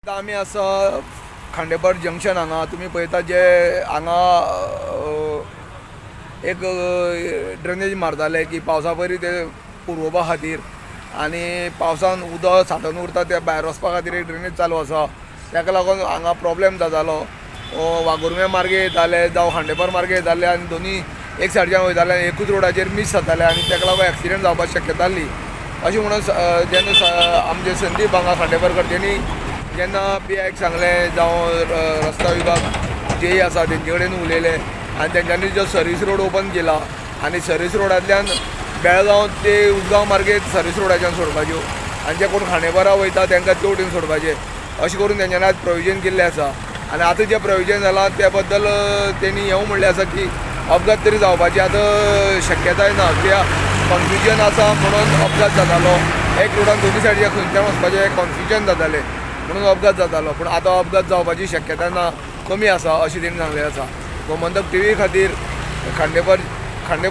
आतां आमी आसा खांडेपार जंक्शन. हांगा तुमी पळयता जे हांगा एक ड्रेनेज मारताले की पावसा पयलीं ते पुरोवपा खातीर आनी पावसान उदक सांठोवन उरता, ते भायर वचपा खातीर एक ड्रेनेज चालू आसा. ताका लागून हांगा प्रोब्लेम जातालो. वाघुर्म्या मार्गे येताले जावं खांडेपार मार्गे येताले आनी दोनी एक सायडच्यान वयताले आनी एकूच रोडाचेर मीस जाताले आनी ताका लागून एक्सिडंट जावपाची शक्यता आसली. अशें म्हणून जेन्ना आमचे संदीप हांगा खांडेपारकर, तेणी जेन्ना पी आयक सांगलें जावं रस्ता विभाग जेई आसा तेंचे कडेन उलयले आनी तेंच्यांनी जो सर्वीस रोड ओपन केला आनी सर्वीस रोडांतल्यान बेळगांव ते उसगांव मार्गे सर्वीस रोडाच्यान सोडपाच्यो आनी जे कोण खांडेपारा वयता तांकां ते वटेन सोडपाचे, अशें करून तेंच्यांनी आज प्रोविजन केल्लें आसा. आनी आतां जें प्रोविजन जालां त्या बद्दल तेणी हें म्हणलें आसा की अपघात तरी जावपाची आतां शक्यताय ना, कित्याक कन्फ्युजन आसा म्हणून अपघात जातालो. एक रोडान दोनी सायडीच्या खंयच्यान वचपाचें कन्फ्युजन जातालें म्हणून अपघात जातालो, पूण आतां अपघात जावपाची शक्यताय ना, कमी आसा अशें तेणी सांगलें आसा. गोमंतक टीव्ही खातीर खांडेपार, खांडेपार.